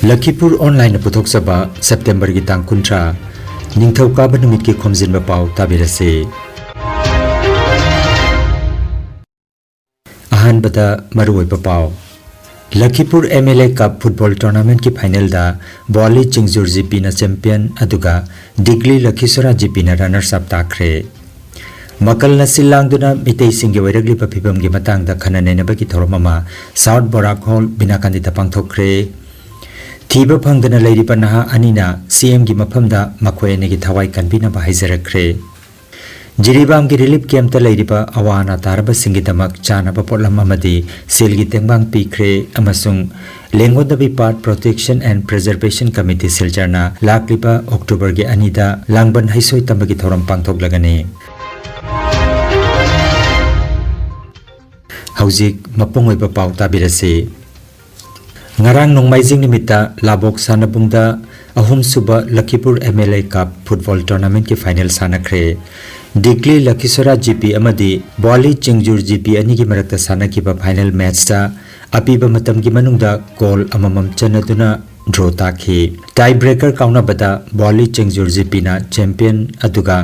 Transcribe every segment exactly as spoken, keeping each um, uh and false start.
ꯂꯈꯤꯄꯨꯔ ꯑꯣꯟꯂꯥꯏꯟꯅ ꯄꯨꯊꯣꯛꯆꯕ ꯁꯦꯞꯇꯦꯝꯕꯔꯒꯤ ꯇꯥꯡ ꯀꯨꯟꯊ꯭ꯔꯥ, ꯅꯤꯡꯊꯧꯀꯥꯕ ꯅꯨꯃꯤꯠꯀꯤ ꯈꯣꯝꯖꯤꯟꯕ ꯄꯥꯎ ꯇꯥꯕꯤꯔꯁꯤ꯫ ꯑꯍꯥꯟꯕꯗ ꯃꯔꯨꯑꯣꯏꯕ ꯄꯥꯎ꯫ Lakhipur M L A cup football ꯇꯣꯔꯅꯥꯃꯦꯟꯠꯀꯤ ꯐꯥꯏꯅꯦꯜꯗ ꯕꯣꯂꯤ ꯆꯤꯡꯖꯨꯔ ꯖꯤ ꯄꯤꯅ ꯆꯦꯝꯄꯤꯌꯟ, ꯑꯗꯨꯒ ꯗꯤꯒꯂꯤ ꯂꯈꯤꯁꯣꯔꯥ ꯖꯤ ꯄꯤꯅ ꯔꯅꯔꯁ ꯑꯞ ꯇꯥꯈ꯭ꯔꯦ꯫ ꯃꯀꯜꯅ ꯁꯤꯜ ꯂꯥꯡꯗꯨꯅ ꯃꯤꯇꯩꯁꯤꯡꯒꯤ ꯑꯣꯏꯔꯛꯂꯤꯕ ꯐꯤꯕꯝꯒꯤ ꯃꯇꯥꯡꯗ ꯈꯟꯅ ꯅꯩꯅꯕꯒꯤ ꯊꯧꯔꯝ ꯑꯃ ꯁꯥꯎꯠ ꯕꯣꯔꯥꯛ ꯍꯣꯜ ꯕꯤꯅꯥꯀꯥꯟꯗꯤꯗ ꯄꯥꯡꯊꯣꯛꯈ꯭ꯔꯦ꯫ ꯊꯤꯕ ꯐꯪꯗꯅ ꯂꯩꯔꯤꯕ ꯅꯍꯥ ꯑꯅꯤꯅ ꯁꯤ ꯑꯦꯝꯒꯤ ꯃꯐꯝꯗ ꯃꯈꯣꯏ ꯑꯅꯤꯒꯤ ꯊꯋꯥꯏ ꯀꯟꯕꯤꯅꯕ ꯍꯥꯏꯖꯔꯛꯈ꯭ꯔꯦ꯫ ꯖꯤꯔꯤꯕꯥꯝꯒꯤ ꯔꯤꯂꯤꯐ ꯀꯦꯝꯞꯇ ꯂꯩꯔꯤꯕ ꯑꯋꯥ ꯑꯅꯥ ꯇꯥꯔꯕꯁꯤꯡꯒꯤꯗꯃꯛ ꯆꯥꯅꯕ ꯄꯣꯠꯂꯝ ꯑꯃꯗꯤ ꯁꯦꯜꯒꯤ ꯇꯦꯡꯕꯥꯡ ꯄꯤꯈ꯭ꯔꯦ ꯑꯃꯁꯨꯡ ꯂꯦꯡꯒꯣꯟꯗꯕꯤ ꯄꯥꯠ Protection and Preservation Committee ꯁꯤꯜꯆꯔꯅ ꯂꯥꯛꯂꯤꯕ ꯑꯣꯛꯇꯣꯕꯔꯒꯤ ꯑꯅꯤꯗ ꯂꯥꯡꯕꯟ ꯍꯩꯁꯣꯏ ꯇꯝꯕꯒꯤ ꯊꯧꯔꯝ ꯄꯥꯡꯊꯣꯛꯂꯒꯅꯤ꯫ ꯍꯧꯖꯤꯛ ꯃꯄꯨꯡ ꯑꯣꯏꯕ ꯄꯥꯎ ꯇꯥꯕꯤꯔꯁꯤ꯫ ꯉꯔꯥꯡ ꯅꯣꯡꯃꯥꯏꯖꯤꯡ ꯅꯨꯃꯤꯠꯇ ꯂꯥꯕꯣꯛ ꯁꯥꯟꯅꯕꯨꯡꯗ ꯑꯍꯨꯝꯁꯨꯕ Lakhipur M L A cup football ꯇꯣꯔꯅꯥꯃꯦꯟꯠꯀꯤ ꯐꯥꯏꯅꯦꯜ ꯁꯥꯟꯅꯈ꯭ꯔꯦ꯫ ꯗꯤꯒꯂꯤ ꯂꯈꯤꯁꯣꯔꯥ ꯖꯤ ꯄꯤ ꯑꯃꯗꯤ ꯕ꯭ꯋꯥꯂꯤ ꯆꯤꯡꯖꯨꯔ ꯖꯤ ꯄꯤ ꯑꯅꯤꯒꯤ ꯃꯔꯛꯇ ꯁꯥꯟꯅꯈꯤꯕ ꯐꯥꯏꯅꯦꯜ ꯃꯦꯠꯆꯇ ꯑꯄꯤꯕ ꯃꯇꯝꯒꯤ ꯃꯅꯨꯡꯗ ꯒꯣꯜ ꯑꯃꯃꯝ ꯆꯟꯅꯗꯨꯅ ꯗ꯭ꯔꯣ ꯇꯥꯈꯤ꯫ ꯇꯥꯏ ꯕ꯭ꯔꯦꯀꯔ ꯀꯥꯎꯅꯕꯗ ꯕ꯭ꯋꯥꯂꯤ ꯆꯤꯡꯖꯨꯔ ꯖꯤ ꯄꯤꯅ ꯆꯦꯝꯄꯤꯌꯟ, ꯑꯗꯨꯒ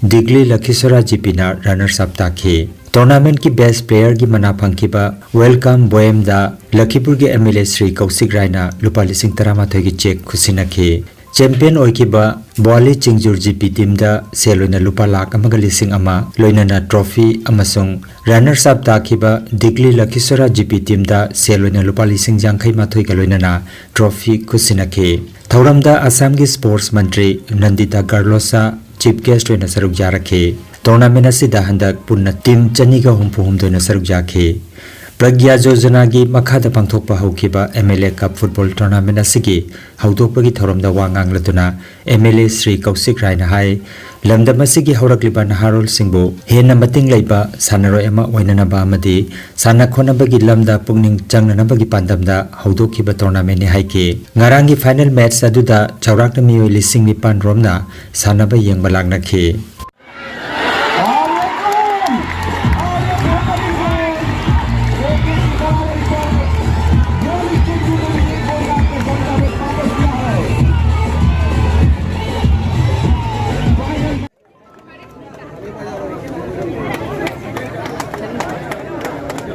ꯗꯤꯒꯂꯤ ꯂꯈꯤꯁꯣꯔꯥ ꯖꯤ ꯄꯤꯅ ꯔꯅꯔꯁ ꯑꯞ ꯇꯥꯈꯤ꯫ ꯇꯣꯔꯅꯥꯃꯦꯟꯠꯀꯤ ꯕꯦꯁ ꯄ꯭ꯂꯦꯌꯔꯒꯤ ꯃꯅꯥ ꯐꯪꯈꯤꯕ ꯋꯦꯜꯀꯝ ꯕꯣꯌꯦꯝꯗ ꯂꯈꯤꯄꯨꯔꯒꯤ M L A Shri Kaushik ꯔꯥꯏꯅ ꯂꯨꯄꯥ ꯂꯤꯁꯤꯡ ꯇꯔꯥꯃꯥꯊꯣꯏꯒꯤ ꯆꯦꯛ ꯈꯨꯠꯁꯤꯟꯅꯈꯤ꯫ ꯆꯦꯝꯄꯤꯌꯟ ꯑꯣꯏꯈꯤꯕ ꯕ꯭ꯋꯥꯂꯤ ꯆꯤꯡꯖꯨꯔ ꯖꯤ ꯄꯤ ꯇꯤꯝꯗ ꯁꯦꯜ ꯑꯣꯏꯅ ꯂꯨꯄꯥ ꯂꯥꯈ ꯑꯃꯒ ꯂꯤꯁꯤꯡ ꯑꯃ, ꯂꯣꯏꯅꯅ ꯇ꯭ꯔꯣꯐꯤ ꯑꯃꯁꯨꯡ ꯔꯅꯔꯁ ꯑꯞ ꯇꯥꯈꯤꯕ ꯗꯤꯒꯂꯤ ꯂꯈꯤꯁꯣꯔꯥ ꯖꯤ ꯄꯤ ꯇꯤꯝꯗ ꯁꯦꯜ ꯑꯣꯏꯅ ꯂꯨꯄꯥ ꯂꯤꯁꯤꯡ ꯌꯥꯡꯈꯩ ꯃꯥꯊꯣꯏꯒ ꯂꯣꯏꯅꯅ ꯇ꯭ꯔꯣꯐꯤ ꯈꯨꯠꯁꯤꯟꯅꯈꯤ꯫ ꯊꯧꯔꯝꯗ ꯑꯁꯥꯝꯒꯤ ꯁ꯭ꯄꯣꯔꯠꯁ ꯃꯟꯇ꯭ꯔꯤ ꯅꯟꯗꯤꯇꯥ ꯒꯥꯔꯂꯣꯁꯥ ꯆꯤꯐ ꯒꯦꯁ꯭ꯠ ꯑꯣꯏꯅ ꯁꯔꯨꯛ ꯌꯥꯔꯛꯈꯤ꯫ ꯇꯣꯔꯅꯥꯃꯦꯟꯠ ꯑꯁꯤꯗ ꯍꯟꯗꯛ ꯄꯨꯟꯅ ꯇꯤꯝ ꯆꯅꯤꯒ ꯍꯨꯝꯐꯨ ꯍꯨꯝꯗꯣꯏꯅ ꯁꯔꯨꯛ ꯌꯥꯈꯤ꯫ ꯄ꯭ꯔꯒ꯭ꯌꯥ ꯌꯣꯖꯅꯥꯒꯤ ꯃꯈꯥꯗ ꯄꯥꯡꯊꯣꯛꯄ ꯍꯧꯈꯤꯕ M L A cup football tournament ꯑꯁꯤꯒꯤ ꯍꯧꯗꯣꯛꯄꯒꯤ ꯊꯧꯔꯝꯗ ꯋꯥ ꯉꯥꯡꯂꯗꯨꯅ M L A Shri Kaushik ꯔꯥꯏꯅ ꯍꯥꯏ, ꯂꯝꯗꯝ ꯑꯁꯤꯒꯤ ꯍꯧꯔꯛꯂꯤꯕ ꯅꯍꯥꯔꯣꯜꯁꯤꯡꯕꯨ ꯍꯦꯟꯅ ꯃꯇꯤꯡ ꯂꯩꯕ ꯁꯥꯟꯅꯔꯣꯏ ꯑꯃ ꯑꯣꯏꯅꯅꯕ ꯑꯃꯗꯤ ꯁꯥꯟꯅ ꯈꯣꯠꯅꯕꯒꯤ ꯂꯝꯗ ꯄꯨꯛꯅꯤꯡ ꯆꯪꯅꯅꯕꯒꯤ ꯄꯥꯟꯗꯝꯗ ꯍꯧꯗꯣꯛꯈꯤꯕ ꯇꯣꯔꯅꯥꯃꯦꯟꯠꯅꯤ ꯍꯥꯏꯈꯤ꯫ ꯉꯔꯥꯡꯒꯤ ꯐꯥꯏꯅꯦꯜ ꯃꯦꯠꯆ ꯑꯗꯨꯗ ꯆꯥꯎꯔꯥꯛꯅ ꯃꯤꯑꯣꯏ ꯂꯤꯁꯤꯡ ꯅꯤꯄꯥꯟ ꯔꯣꯝꯅ ꯁꯥꯟꯅꯕ ꯌꯦꯡꯕ ꯂꯥꯛꯅꯈꯤ꯫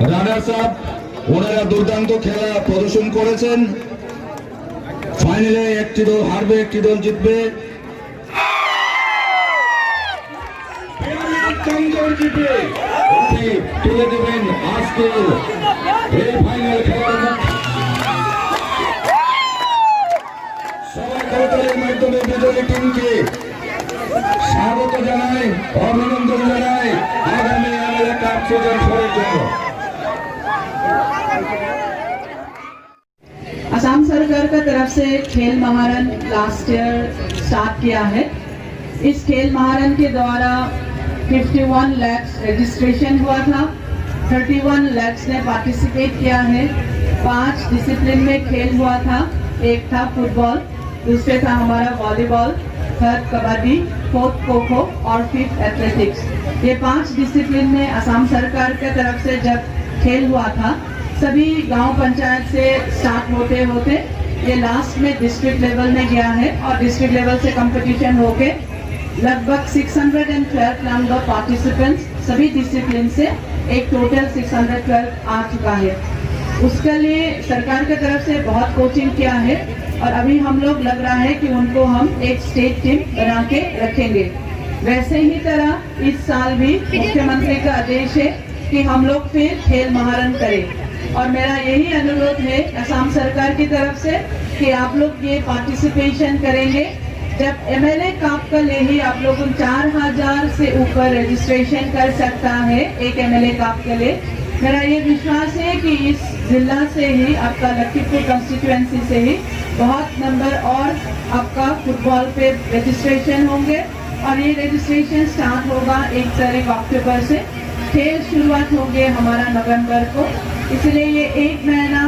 রানার্স আপ, ওনারা দুর্দান্ত খেলা প্রদর্শন করেছেন। ফাইনালে একটি দল হারবে, একটি দল জিতবে। প্রিমিয়ার চন্দন জিতে উনি তুলে দেবেন আজকের এই ফাইনাল খেলার মধ্যে। সবাই করতালির মাধ্যমে বিজয়ী টিমকে স্বাগত জানাই, অভিনন্দন জানাই আগামী এমএলএ কাপ সিজন ফোরের জন্য। असम सरकार का तरफ से खेल महारन लास्ट ईयर स्टार्ट किया है। इस खेल महारन के द्वारा फिफ्टी वन लैक्स रजिस्ट्रेशन हुआ था। थर्टी वन लैक्स ने पार्टिसिपेट किया है। पांच डिसिप्लिन में खेल हुआ था। एक था फुटबॉल, दूसरे था हमारा volleyball, third kabaddi, fourth kho kho और फिफ्थ एथलेटिक्स। ये पांच डिसिप्लिन में असम सरकार की तरफ से जब खेल हुआ था, सभी गांव पंचायत से स्टार्ट होते होते ये लास्ट में डिस्ट्रिक्ट लेवल में गया है और डिस्ट्रिक्ट लेवल से कंपटीशन होके लगभग six hundred and twelve number participants सभी डिसिप्लिन से एक टोटल सिक्स हंड्रेड ट्वेल्व आ चुका है। उसके लिए सरकार की तरफ से बहुत कोचिंग किया है और अभी हम लोग लग रहा है कि उनको हम एक स्टेट टीम बना के रखेंगे। वैसे ही तरह इस साल भी मुख्यमंत्री का आदेश है कि हम लोग फिर खेल महारन करें और मेरा यही अनुरोध है असम सरकार की तरफ से कि आप लोग ये पार्टिसिपेशन करेंगे। जब एमएलए कप के लिए ही आप लोग चार हजार से ऊपर रजिस्ट्रेशन कर सकता है एक एमएलए कप के लिए, मेरा ये विश्वास है कि इस जिला से ही, आपका लखीमपुर कॉन्स्टिट्यूएंसी से ही बहुत नंबर और आपका फुटबॉल पे रजिस्ट्रेशन होंगे और ये रजिस्ट्रेशन स्टार्ट होगा एक तारीख अक्टूबर से। खेल शुरुआत होंगे हमारा नवंबर को, इसलिए ये एक महीना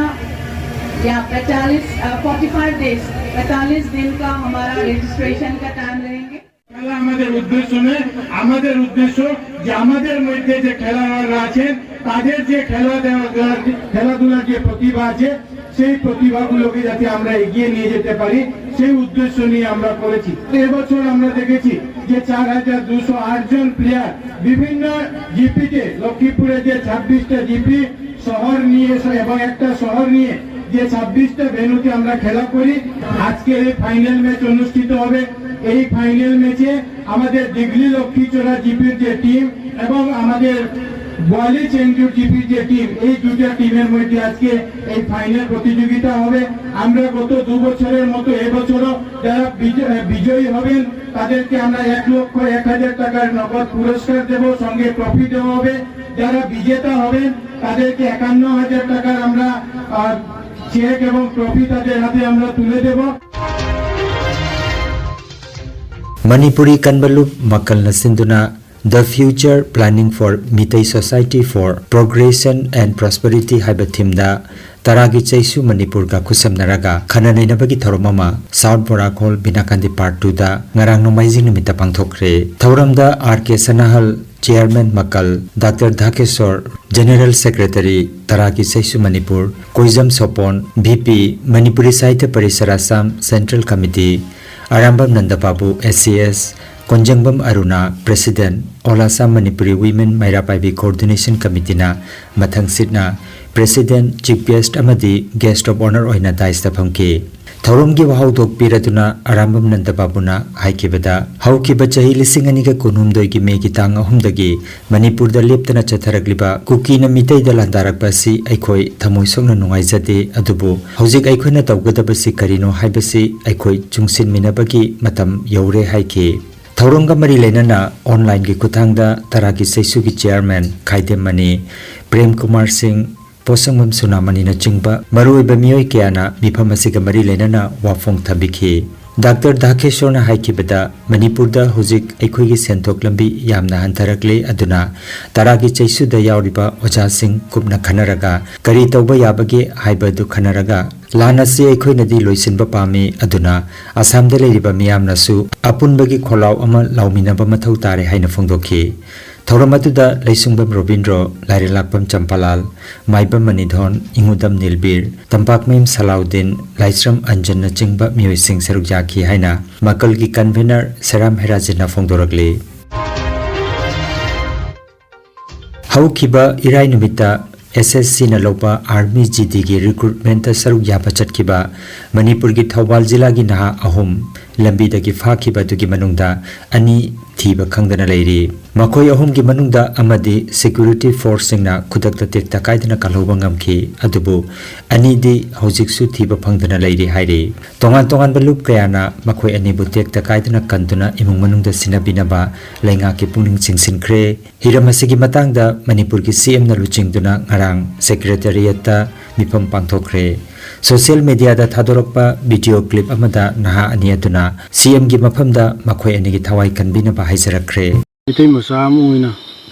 या पैंतालीस, फोर्टी फाइव डेज, पैंतालीस दिन का हमारा रजिस्ट्रेशन का टाइम रहेंगे। খেলা আমাদের উদ্দেশ্য নয়। আমাদের উদ্দেশ্য যে আমাদের মধ্যে যে খেলোয়াড়রা আছেন, তাদের যে খেলাধুলা, খেলাধুলার যে প্রতিভা আছে, সেই প্রতিভাগুলোকে যাতে আমরা এগিয়ে নিয়ে যেতে পারি, সেই উদ্দেশ্য নিয়ে আমরা করেছি। এবছর আমরা দেখেছি যে চার হাজার দুশো আট জন প্লেয়ার বিভিন্ন জিপিতে, লক্ষ্মীপুরে যে ছাব্বিশটা জিপি শহর নিয়ে এসে এবং একটা শহর নিয়ে যে ছাব্বিশটা ভেন্যুতে আমরা খেলা করি, আজকে এই ফাইনাল ম্যাচ অনুষ্ঠিত হবে। এই ফাইনাল ম্যাচে আমাদের দিঘলি লক্ষ্মীছড়া জিপির যে টিম এবং আমাদের গোয়ালি চেঞ্জুর জিপির যে টিম, এই দুটো টিমের মধ্যে আজকে এই ফাইনাল প্রতিযোগিতা হবে। আমরা গত দু বছরের মতো এবছরও যারা বিজ- বিজয়ী হবেন, তাদেরকে আমরা এক লক্ষ এক হাজার টাকার নগদ পুরস্কার দেব, সঙ্গে ট্রফি দেওয়া হবে। যারা বিজেতা হবেন, তাদেরকে একান্ন হাজার টাকার আমরা চেক এবং ট্রফি তাদের হাতে আমরা তুলে দেব। ꯃꯅꯤꯄꯨꯔꯤ ꯀꯟꯕ ꯂꯨꯞ ꯃꯀꯜꯅ ꯁꯤꯟꯗꯨꯅ The Future Planning for Meitei Society for Progression and Prosperity ꯍꯥꯏꯕ ꯊꯤꯝꯗ ꯇꯔꯥꯒꯤ ꯆꯩꯁꯨ ꯃꯅꯤꯄꯨꯔꯒ ꯈꯨꯠꯁꯝꯅꯔꯒ ꯈꯟꯅ ꯅꯩꯅꯕꯒꯤ ꯊꯧꯔꯝ ꯑꯃ ꯁꯥꯎꯠ ꯕꯣꯔꯥꯈꯣꯜ ꯕꯤꯅꯥꯀꯥꯟꯗꯤ ꯄꯥꯔꯠ ꯇꯨꯗ ꯉꯔꯥꯡ ꯅꯣꯡꯃꯥꯏꯖꯤꯡ ꯅꯨꯃꯤꯠꯇ ꯄꯥꯡꯊꯣꯛꯈ꯭ꯔꯦ꯫ ꯊꯧꯔꯝꯗ R K Sanahal, chairman Makal, doctor Dhakeshor, general secretary, ꯇꯔꯥꯒꯤ ꯆꯩꯁꯨ Manipur, Koijam Sopon, V P, Manipuri Sahitya Parishad Assam central committee, Arambam Nandababu, S C S, Konjengbam Aruna, president, all Assam Manipuri women Meira Paibi coordination ꯀꯃꯤꯇꯤꯅ ꯃꯊꯪꯁꯤꯠꯅ ꯄ꯭ꯔꯦꯁꯤꯗꯦꯟꯠ, ꯆꯤꯐ ꯒꯦꯁ꯭ꯠ ꯑꯃꯗꯤ ꯒꯦꯁ꯭ꯠ ꯑꯣꯐ ꯑꯣꯅꯔ ꯑꯣꯏꯅ ꯗꯥꯏꯁꯇ ꯐꯝꯈꯤ꯫ ꯊꯧꯔꯝꯒꯤ ꯋꯥꯍꯧꯗꯣꯛ ꯄꯤꯔꯗꯨꯅ ꯑꯔꯥꯝꯕꯝ ꯅꯟꯗꯕꯥꯕꯨꯅ ꯍꯥꯏꯈꯤꯕꯗ, ꯍꯧꯈꯤꯕ ꯆꯍꯤ ꯂꯤꯁꯤꯡ ꯑꯅꯤꯒ ꯀꯨꯟꯍꯨꯝꯗꯣꯏꯒꯤ ꯃꯦꯒꯤ ꯇꯥꯡ ꯑꯍꯨꯝꯗꯒꯤ ꯃꯅꯤꯄꯨꯔꯗ ꯂꯦꯞꯇꯅ ꯆꯠꯊꯔꯛꯂꯤꯕ ꯀꯨꯀꯤꯅ ꯃꯤꯇꯩꯗ ꯂꯥꯟꯗꯥꯔꯛꯄ ꯑꯁꯤ ꯑꯩꯈꯣꯏ ꯊꯃꯣꯏ ꯁꯣꯛꯅ ꯅꯨꯡꯉꯥꯏꯖꯗꯦ, ꯑꯗꯨꯕꯨ ꯍꯧꯖꯤꯛ ꯑꯩꯈꯣꯏꯅ ꯇꯧꯒꯗꯕꯁꯤ ꯀꯔꯤꯅꯣ ꯍꯥꯏꯕꯁꯤ ꯑꯩꯈꯣꯏ ꯆꯨꯡꯁꯤꯟꯃꯤꯟꯅꯕꯒꯤ ꯃꯇꯝ ꯌꯧꯔꯦ ꯍꯥꯏꯈꯤ꯫ ꯊꯧꯔꯝꯒ ꯃꯔꯤ ꯂꯩꯅꯅ ꯑꯣꯟꯂꯥꯏꯟꯒꯤ ꯈꯨꯠꯊꯥꯡꯗ ꯇꯔꯥꯒꯤ ꯆꯩꯁꯨꯒꯤ ꯆꯤꯌꯥꯔꯃꯦꯟ ꯈꯥꯏꯗꯦꯝ ꯃꯅꯤ, ꯄ꯭ꯔꯦꯝ ꯀꯨꯃꯥꯔ ꯁꯤꯡ, ꯄꯣꯠꯁꯪꯕꯝ ꯁꯨꯅꯥꯃꯅꯤꯅꯆꯤꯡꯕ ꯃꯔꯨꯑꯣꯏꯕ ꯃꯤꯑꯣꯏ ꯀꯌꯥꯅ ꯃꯤꯐꯝ ꯑꯁꯤꯒ ꯃꯔꯤ ꯂꯩꯅꯅ ꯋꯥꯐꯣꯡ ꯊꯝꯕꯤꯈꯤ꯫ ꯗꯥꯛꯇꯔ ꯙꯥꯀꯦꯁꯣꯔꯅ ꯍꯥꯏꯈꯤꯕꯗ, ꯃꯅꯤꯄꯨꯔꯗ ꯍꯧꯖꯤꯛ ꯑꯩꯈꯣꯏꯒꯤ ꯁꯦꯟꯊꯣꯛ ꯂꯝꯕꯤ ꯌꯥꯝꯅ ꯍꯟꯊꯔꯛꯂꯦ, ꯑꯗꯨꯅ ꯇꯔꯥꯒꯤ ꯆꯩꯁꯨꯗ ꯌꯥꯎꯔꯤꯕ ꯑꯣꯖꯥꯁꯤꯡ ꯀꯨꯞꯅ ꯈꯟꯅꯔꯒ ꯀꯔꯤ ꯇꯧꯕ ꯌꯥꯕꯒꯦ ꯍꯥꯏꯕꯗꯨ ꯈꯟꯅꯔꯒ ꯂꯥꯟ ꯑꯁꯤ ꯑꯩꯈꯣꯏꯅꯗꯤ ꯂꯣꯏꯁꯤꯟꯕ ꯄꯥꯝꯃꯤ, ꯑꯗꯨꯅ ꯑꯁꯥꯝꯗ ꯂꯩꯔꯤꯕ ꯃꯤꯌꯥꯝꯅꯁꯨ ꯑꯄꯨꯟꯕꯒꯤ ꯈꯣꯜꯂꯥꯎ ꯑꯃ ꯂꯥꯎꯃꯤꯟꯅꯕ ꯃꯊꯧ ꯇꯥꯔꯦ ꯍꯥꯏꯅ ꯐꯣꯡꯗꯣꯛꯈꯤ꯫ ꯊꯧꯔꯝ ꯑꯗꯨꯗ ꯂꯩꯁꯨꯡꯕꯝ ꯔꯣꯕꯤꯟꯗ꯭ꯔꯣ, ꯂꯥꯏꯔꯦꯜꯂꯥꯛꯄꯝ ꯆꯝꯄꯥꯂꯥꯜ, ꯃꯥꯏꯕꯝ ꯃꯅꯤꯙꯣꯟ, ꯏꯉꯨꯗꯝ ꯅꯤꯜꯕꯤꯔ, ꯇꯝꯄꯥꯛꯃꯌꯨꯝ ꯁꯂꯥꯎꯗꯤꯟ, ꯂꯥꯏꯁ꯭ꯔꯝ ꯑꯟꯖꯟꯅꯆꯤꯡꯕ ꯃꯤꯑꯣꯏꯁꯤꯡ ꯁꯔꯨꯛ ꯌꯥꯈꯤ ꯍꯥꯏꯅ ꯃꯀꯜꯒꯤ ꯀꯟꯚꯦꯅꯔ ꯁꯦꯔꯥꯝ ꯍꯦꯔꯥꯖꯤꯟꯅ ꯐꯣꯡꯗꯣꯔꯛꯂꯤ꯫ ꯍꯧꯈꯤꯕ ꯏꯔꯥꯏ ꯅꯨꯃꯤꯠꯇ ꯑꯦꯁ ꯑꯦꯁ ꯁꯤꯅ ꯂꯧꯕ ꯑꯥꯔꯃꯤ ꯖꯤ ꯗꯤꯒꯤ ꯔꯤꯀ꯭ꯔꯨꯠꯃꯦꯟꯇ ꯁꯔꯨꯛ ꯌꯥꯕ ꯆꯠꯈꯤꯕ ꯃꯅꯤꯄꯨꯔꯒꯤ ꯊꯧꯕꯥꯜ ꯖꯤꯂꯥꯒꯤ ꯅꯍꯥ ꯑꯍꯨꯝ ꯂꯝꯕꯤꯗꯒꯤ ꯐꯥꯈꯤꯕ ꯑꯗꯨꯒꯤ ꯃꯅꯨꯡꯗ ꯑꯅꯤ ꯊꯤꯕ ꯈꯪꯗꯅ ꯂꯩꯔꯤ꯫ ꯃꯈꯣꯏ ꯑꯍꯨꯝꯒꯤ ꯃꯅꯨꯡꯗ ꯑꯃꯗꯤ ꯁꯦꯀ꯭ꯌꯨꯔꯤꯇꯤ ꯐꯣꯔꯁꯁꯤꯡꯅ ꯈꯨꯗꯛꯇ ꯇꯦꯛꯇ ꯀꯥꯏꯗꯅ ꯀꯜꯍꯧꯕ ꯉꯝꯈꯤ, ꯑꯗꯨꯕꯨ ꯑꯅꯤꯗꯤ ꯍꯧꯖꯤꯛꯁꯨ ꯊꯤꯕ ꯐꯪꯗꯅ ꯂꯩꯔꯤ ꯍꯥꯏꯔꯤ꯫ ꯇꯣꯉꯥꯟ ꯇꯣꯉꯥꯟꯕ ꯂꯨꯞ ꯀꯌꯥꯅ ꯃꯈꯣꯏ ꯑꯅꯤꯕꯨ ꯇꯦꯛꯇ ꯀꯥꯏꯗꯅ ꯀꯟꯗꯨꯅ ꯏꯃꯨꯡ ꯃꯅꯨꯡꯗ ꯁꯤꯟꯅꯕꯤꯅꯕ ꯂꯩꯉꯥꯛꯀꯤ ꯄꯨꯛꯅꯤꯡ ꯆꯤꯡꯁꯤꯟꯈ꯭ꯔꯦ꯫ ꯍꯤꯔꯝ ꯑꯁꯤꯒꯤ ꯃꯇꯥꯡꯗ ꯃꯅꯤꯄꯨꯔꯒꯤ ꯁꯤ ꯑꯦꯝꯅ ꯂꯨꯆꯤꯡꯗꯨꯅ ꯉꯔꯥꯡ ꯁꯦꯀ꯭ꯔꯦꯇꯔꯤꯌꯦꯠꯇ ꯃꯤꯐꯝ ꯄꯥꯡꯊꯣꯛꯈ꯭ꯔꯦ꯫ ꯁꯣꯁꯤꯌꯦꯜ ꯃꯤꯗꯤꯌꯥꯗ ꯊꯥꯗꯣꯔꯛꯄ ꯚꯤꯗꯤꯑꯣ ꯀ꯭ꯂꯤꯞ ꯑꯃꯗ ꯅꯍꯥ ꯑꯅꯤ ꯑꯗꯨꯅ ꯁꯤ ꯑꯦꯝꯒꯤ ꯃꯐꯝꯗ ꯃꯈꯣꯏ ꯑꯅꯤꯒꯤ ꯊꯋꯥꯏ ꯀꯟꯕꯤꯅꯕ ꯍꯥꯏꯖꯔꯛꯈ꯭ꯔꯦ꯫ ꯃꯩꯇꯩ ꯃꯆꯥ ꯑꯃ ꯑꯣꯏꯅ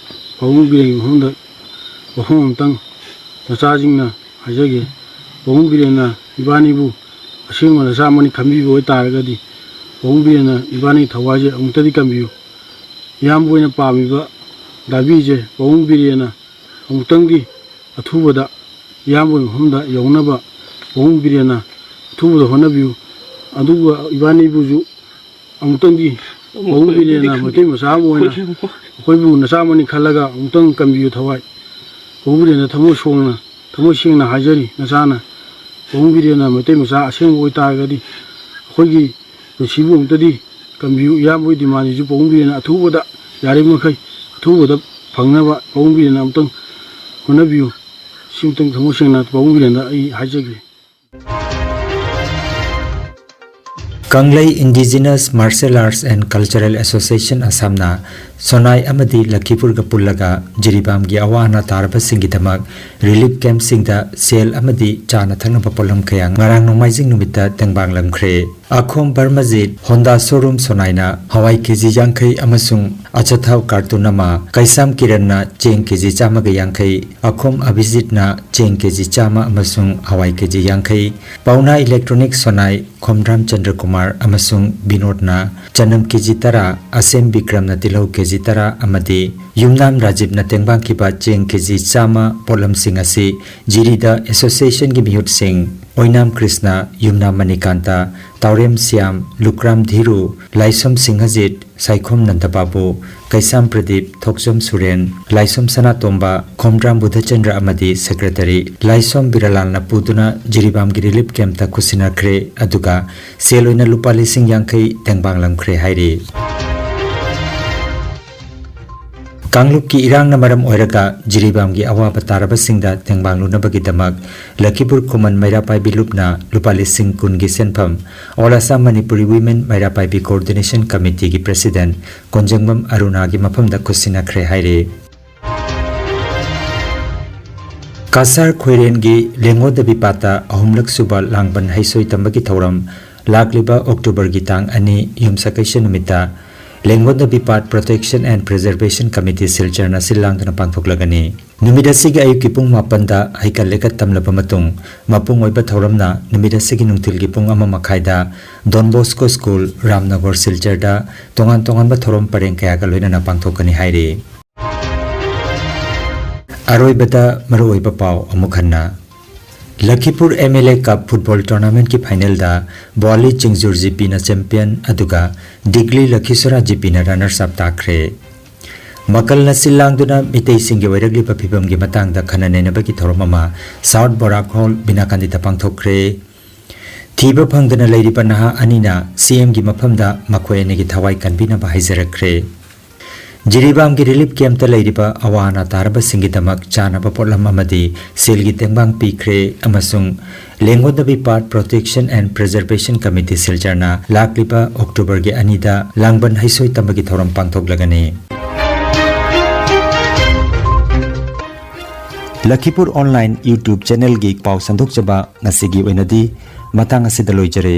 ꯄꯥꯕꯨꯡ ꯕꯤꯔꯦꯟꯒꯤ ꯃꯐꯝꯗ ꯋꯥꯐꯝ ꯑꯃꯇꯪ ꯃꯆꯥꯁꯤꯡꯅ ꯍꯥꯏꯖꯒꯦ꯫ ꯄꯥꯕꯨꯡ ꯕꯤꯔꯦꯟꯅ ꯏꯕꯥꯅꯤꯕꯨ ꯑꯁꯦꯡꯕ ꯅꯆꯥ ꯑꯃꯅꯤ ꯈꯟꯕꯤꯕ ꯑꯣꯏꯇꯥꯔꯒꯗꯤ ꯄꯥꯕꯨꯡ ꯕꯤꯔꯦꯟꯅ ꯏꯕꯥꯅꯤꯒꯤ ꯊꯋꯥꯏꯁꯦ ꯑꯃꯨꯛꯇꯗꯤ ꯀꯟꯕꯤꯌꯨ꯫ ꯏꯌꯥꯝꯕ ꯑꯣꯏꯅ ꯄꯥꯝꯃꯤꯕ ꯗꯥꯕꯤꯁꯦ ꯄꯥꯕꯨꯡ ꯕꯤꯔꯦꯟꯅ ꯑꯃꯨꯛꯇꯪꯗꯤ ꯑꯊꯨꯕꯗ ꯏꯌꯥꯝꯕꯒꯤ ꯃꯐꯝꯗ ꯌꯧꯅꯕ ꯄꯥꯕꯨꯡ ꯕꯤꯔꯦꯟꯅ ꯑꯊꯨꯕꯗ ꯍꯣꯠꯅꯕꯤꯌꯨ꯫ ꯑꯗꯨꯒ ꯏꯕꯥꯅꯤꯕꯨꯁꯨ ꯑꯃꯨꯛꯇꯪꯗꯤ ꯄꯥꯕꯨꯡ ꯕꯤꯔꯦꯟꯅ ꯃꯩꯇꯩ ꯃꯆꯥ ꯑꯃ ꯑꯣꯏꯅ ꯑꯩꯈꯣꯏꯕꯨ ꯅꯆꯥ ꯑꯃꯅꯤ ꯈꯜꯂꯒ ꯑꯃꯨꯛꯇꯪ ꯀꯟꯕꯤꯌꯨ ꯊꯋꯥꯏ꯫ ꯄꯥꯕꯨꯡ ꯕꯤꯔꯦꯟꯅ ꯊꯃꯣꯏ ꯁꯣꯡꯅ, ꯊꯃꯣꯏ ꯁꯦꯡꯅ ꯍꯥꯏꯖꯔꯤ ꯅꯆꯥꯅ꯫ ꯄꯥꯕꯨꯡ ꯕꯤꯔꯦꯟꯅ ꯃꯩꯇꯩ ꯃꯆꯥ ꯑꯁꯦꯡꯕ ꯑꯣꯏꯇꯥꯔꯒꯗꯤ ꯑꯩꯈꯣꯏꯒꯤ ꯄꯨꯟꯁꯤꯕꯨ ꯑꯃꯨꯛꯇꯗꯤ ꯀꯟꯕꯤꯌꯨ꯫ ꯏꯌꯥꯝꯕꯒꯤ ꯗꯤꯃꯥꯟꯁꯤꯁꯨ ꯄꯥꯕꯨꯡ ꯕꯤꯔꯦꯟꯅ ꯑꯊꯨꯕꯗ, ꯌꯥꯔꯤꯕꯃꯈꯩ ꯑꯊꯨꯕꯗ ꯐꯪꯅꯕ ꯄꯥꯕꯨꯡ ꯕꯤꯔꯦꯟꯅ ꯑꯃꯨꯛꯇꯪ ꯍꯣꯠꯅꯕꯤꯌꯨ꯫ ꯁꯤꯃꯇꯪ ꯊꯃꯣꯏ ꯁꯦꯡꯅ ꯄꯥꯕꯨꯡ ꯕꯤꯔꯦꯟꯗ ꯑꯩ ꯍꯥꯏꯖꯒꯦ꯫ ꯀꯪꯂꯩ Indigenous Martial Arts and Cultural Association ꯑꯁꯥꯝꯅ ꯁꯣꯅꯥꯏ ꯑꯃꯗꯤ ꯂꯈꯤꯄꯨꯔꯒ ꯄꯨꯜꯂꯒ ꯖꯤꯔꯤꯕꯥꯝꯒꯤ ꯑꯋꯥ ꯑꯅꯥ ꯇꯥꯔꯕꯁꯤꯡꯒꯤꯗꯃꯛ ꯔꯤꯂꯤꯐ ꯀꯦꯝꯞꯁꯤꯡꯗ ꯁꯦꯜ ꯑꯃꯗꯤ ꯆꯥꯅ ꯊꯛꯅꯕ ꯄꯣꯠꯂꯝ ꯀꯌꯥ ꯉꯔꯥꯡ ꯅꯣꯡꯃꯥꯏꯖꯤꯡ ꯅꯨꯃꯤꯠꯇ ꯇꯦꯡꯕꯥꯡꯂꯝꯈ꯭ꯔꯦ꯫ ꯑꯈꯣꯝ ꯕꯔꯃꯖꯤꯠ, ꯍꯣꯟꯗꯥ ꯁꯣꯔꯨꯝ ꯁꯣꯅꯥꯏꯅ ꯍꯋꯥꯏ ꯀꯦꯖꯤ ꯌꯥꯡꯈꯩ ꯑꯃꯁꯨꯡ ꯑꯆꯥꯊꯥꯎ ꯀꯥꯔꯇꯨꯟ ꯑꯃ, ꯀꯩꯁꯥꯝ ꯀꯤꯔꯟꯅ ꯆꯦꯡ ꯀꯦꯖꯤ ꯆꯥꯝꯃꯒ ꯌꯥꯡꯈꯩ, ꯑꯈꯣꯝ ꯑꯚꯤꯖꯤꯠꯅ ꯆꯦꯡ ꯀꯦꯖꯤ ꯆꯥꯝꯃ ꯑꯃꯁꯨꯡ ꯍꯋꯥꯏ ꯀꯦꯖꯤ ꯌꯥꯡꯈꯩ, ꯄꯥꯎꯅꯥ ꯏꯂꯦꯛꯇ꯭ꯔꯣꯅꯤꯛ ꯁꯣꯅꯥꯏ ꯈꯣꯝꯗ꯭ꯔꯥꯝ ꯆꯟꯗ꯭ꯔꯀꯨꯃꯥꯔ ꯑꯃꯁꯨꯡ ꯕꯤꯅꯣꯗꯅ ꯆꯅꯝ ꯀꯦꯖꯤ ꯇꯔꯥ, ꯑꯁꯦꯝ ꯕꯤꯀ꯭ꯔꯝꯅ ꯇꯤꯜꯍꯧ ꯀꯦꯖꯤ ꯀꯦꯖꯤ ꯇꯔꯥ ꯑꯃꯗꯤ ꯌꯨꯝꯅꯥꯝ ꯔꯥꯖꯤꯕꯅ ꯇꯦꯡꯕꯥꯡꯈꯤꯕ ꯆꯦꯡ ꯀꯦꯖꯤ ꯆꯥꯝꯃ ꯄꯣꯠꯂꯝꯁꯤꯡ ꯑꯁꯤ ꯖꯤꯔꯤꯗ ꯑꯦꯁꯣꯁꯤꯌꯦꯁꯟꯒꯤ ꯃꯤꯍꯨꯠꯁꯤꯡ ꯑꯣꯏꯅꯥꯝ ꯀ꯭ꯔꯤꯁꯅ, ꯌꯨꯝꯅꯥꯝ ꯃꯅꯤꯀꯥꯟꯇ, ꯇꯥꯎꯔꯦꯝ ꯁ꯭ꯌꯥꯝ, ꯂꯨꯀ꯭ꯔꯥꯝ ꯙꯤꯔꯨ, ꯂꯥꯏꯁꯣꯝ ꯁꯤꯡꯍꯖꯤꯠ, ꯁꯥꯏꯈꯣꯝ ꯅꯟꯗꯕꯥꯕꯨ, ꯀꯩꯁꯥꯝ ꯄ꯭ꯔꯗꯤꯞ, ꯊꯣꯛꯆꯣꯝ ꯁꯨꯔꯦꯟ, ꯂꯥꯏꯁꯣꯝ ꯁꯅꯥꯇꯣꯝꯕ, ꯈꯣꯝꯗ꯭ꯔꯥꯝ ꯕꯨꯙꯆꯟꯗ꯭ꯔ ꯑꯃꯗꯤ ꯁꯦꯀ꯭ꯔꯦꯇꯔꯤ ꯂꯥꯏꯁꯣꯝ ꯕꯤꯔꯥꯂꯥꯜꯅ ꯄꯨꯗꯨꯅ ꯖꯤꯔꯤꯕꯥꯝꯒꯤ ꯔꯤꯂꯤꯐ ꯀꯦꯝꯞꯇ ꯈꯨꯠꯁꯤꯟꯅꯈ꯭ꯔꯦ, ꯑꯗꯨꯒ ꯁꯦꯜ ꯑꯣꯏꯅ ꯂꯨꯄꯥ ꯂꯤꯁꯤꯡ ꯌꯥꯡꯈꯩ ꯇꯦꯡꯕꯥꯡꯂꯝꯈ꯭ꯔꯦ ꯍꯥꯏꯔꯤ꯫ ꯀꯥꯡꯂꯨꯞꯀꯤ ꯏꯔꯥꯡꯅ ꯃꯔꯝ ꯑꯣꯏꯔꯒ ꯖꯤꯔꯤꯕꯥꯝꯒꯤ ꯑꯋꯥꯕ ꯇꯥꯔꯕꯁꯤꯡꯗ ꯇꯦꯡꯕꯥꯡꯂꯨꯅꯕꯒꯤꯗꯃꯛ ꯂꯈꯤꯄꯨꯔ ꯈꯨꯃꯟ ꯃꯩꯔꯥ ꯄꯥꯏꯕꯤ ꯂꯨꯞꯅ ꯂꯨꯄꯥ ꯂꯤꯁꯤꯡ ꯀꯨꯟꯒꯤ ꯁꯦꯟꯐꯝ All Assam Manipuri Women Meira Paibi coordination ꯀꯃꯤꯇꯤꯒꯤ ꯄ꯭ꯔꯦꯁꯤꯗꯦꯟꯠ ꯀꯣꯟꯖꯪꯕꯝ ꯑꯔꯨꯅꯥꯒꯤ ꯃꯐꯝꯗ ꯈꯨꯠꯁꯤꯟꯅꯈ꯭ꯔꯦ ꯍꯥꯏꯔꯤ꯫ ꯀꯁꯥꯔ ꯈꯣꯏꯔꯦꯟꯒꯤ ꯂꯦꯡꯒꯣꯟꯗꯕꯤ ꯄꯥꯠꯇ ꯑꯍꯨꯝꯂꯛ ꯁꯨꯕ ꯂꯥꯡꯕꯟ ꯍꯩꯁꯣꯏ ꯇꯝꯕꯒꯤ ꯊꯧꯔꯝ ꯂꯥꯛꯂꯤꯕ ꯑꯣꯛꯇꯣꯕꯔꯒꯤ ꯇꯥꯡ ꯑꯅꯤ, ꯌꯨꯝꯁꯀꯩꯁ ꯅꯨꯃꯤꯠꯇ ꯂꯦꯡꯒꯣꯟꯗꯕꯤ ꯄꯥꯠ Protection and Preservation Committee ꯁꯤꯜꯆꯔꯅ ꯁꯤꯜ ꯂꯥꯡꯗꯨꯅ ꯄꯥꯡꯊꯣꯛꯂꯒꯅꯤ꯫ ꯅꯨꯃꯤꯠ ꯑꯁꯤꯒꯤ ꯑꯌꯨꯛꯀꯤ ꯄꯨꯡ ꯃꯥꯄꯟꯗ ꯍꯩꯀꯠ ꯂꯩꯀꯠ ꯇꯝꯂꯕ ꯃꯇꯨꯡ, ꯃꯄꯨꯡ ꯑꯣꯏꯕ ꯊꯧꯔꯝꯅ ꯅꯨꯃꯤꯠ ꯑꯁꯤꯒꯤ ꯅꯨꯡꯊꯤꯜꯒꯤ ꯄꯨꯡ ꯑꯃ ꯃꯈꯥꯏꯗ ꯗꯣꯟ ꯕꯣꯁꯀꯣ ꯁ꯭ꯀꯨꯜ, ꯔꯥꯝꯅꯒꯔ, ꯁꯤꯜꯆꯔꯗ ꯇꯣꯉꯥꯟ ꯇꯣꯉꯥꯟꯕ ꯊꯧꯔꯝ ꯄꯔꯦꯡ ꯀꯌꯥꯒ ꯂꯣꯏꯅꯅ ꯄꯥꯡꯊꯣꯛꯀꯅꯤ ꯍꯥꯏꯔꯤ꯫ ꯑꯔꯣꯏꯕꯗ ꯃꯔꯨꯑꯣꯏꯕ ꯄꯥꯎ ꯑꯃꯨꯛ ꯍꯟꯅ꯫ Lakhipur M L A cup football ꯇꯣꯔꯅꯥꯃꯦꯟꯠꯀꯤ ꯐꯥꯏꯅꯦꯜꯗ ꯕ꯭ꯋꯥꯂꯤ ꯆꯤꯡꯖꯨꯔ ꯖꯤ ꯄꯤꯅ ꯆꯦꯝꯄꯤꯌꯟ, ꯑꯗꯨꯒ ꯗꯤꯒꯂꯤ ꯂꯈꯤꯁꯣꯔꯥ ꯖꯤ ꯄꯤꯅ ꯔꯅꯔꯁ ꯑꯞ ꯇꯥꯈ꯭ꯔꯦ꯫ ꯃꯀꯜꯅ ꯁꯤꯜ ꯂꯥꯡꯗꯨꯅ ꯃꯤꯇꯩꯁꯤꯡꯒꯤ ꯑꯣꯏꯔꯛꯂꯤꯕ ꯐꯤꯕꯝꯒꯤ ꯃꯇꯥꯡꯗ ꯈꯟꯅ ꯅꯩꯅꯕꯒꯤ ꯊꯧꯔꯝ ꯑꯃ ꯁꯥꯎꯠ ꯕꯣꯔꯥꯛ ꯍꯣꯜ ꯕꯤꯅꯥꯀꯥꯟꯗꯤꯗ ꯄꯥꯡꯊꯣꯛꯈ꯭ꯔꯦ꯫ ꯊꯤꯕ ꯐꯪꯗꯅ ꯂꯩꯔꯤꯕ ꯅꯍꯥ ꯑꯅꯤꯅ ꯁꯤ ꯑꯦꯝꯒꯤ ꯃꯐꯝꯗ ꯃꯈꯣꯏ ꯑꯅꯤꯒꯤ ꯊꯋꯥꯏ ꯀꯟꯕꯤꯅꯕ ꯍꯥꯏꯖꯔꯛꯈ꯭ꯔꯦ꯫ ꯖꯤꯔꯤꯕꯥꯝꯒꯤ ꯔꯤꯂꯤꯐ ꯀꯦꯝꯞꯇ ꯂꯩꯔꯤꯕ ꯑꯋꯥ ꯑꯅꯥ ꯇꯥꯔꯕꯁꯤꯡꯒꯤꯗꯃꯛ ꯆꯥꯅꯕ ꯄꯣꯠꯂꯝ ꯑꯃꯗꯤ ꯁꯦꯜꯒꯤ ꯇꯦꯡꯕꯥꯡ ꯄꯤꯈ꯭ꯔꯦ ꯑꯃꯁꯨꯡ ꯂꯦꯡꯒꯣꯟꯗꯕꯤ ꯄꯥꯠ Protection and Preservation Committee ꯁꯤꯜꯆꯔꯅ ꯂꯥꯛꯂꯤꯕ ꯑꯣꯛꯇꯣꯕꯔꯒꯤ ꯑꯅꯤꯗ ꯂꯥꯡꯕꯟ ꯍꯩꯁꯣꯏ ꯇꯝꯕꯒꯤ ꯊꯧꯔꯝ ꯄꯥꯡꯊꯣꯛꯂꯒꯅꯤ꯫ ꯂꯈꯤꯄꯨꯔ ꯑꯣꯟꯂꯥꯏꯟ YouTube ꯆꯦꯅꯦꯜꯒꯤ ꯄꯥꯎ ꯁꯟꯗꯣꯛꯆꯕ ꯉꯁꯤꯒꯤ ꯑꯣꯏꯅꯗꯤ ꯃꯇꯥꯡ ꯑꯁꯤꯗ ꯂꯣꯏꯖꯔꯦ꯫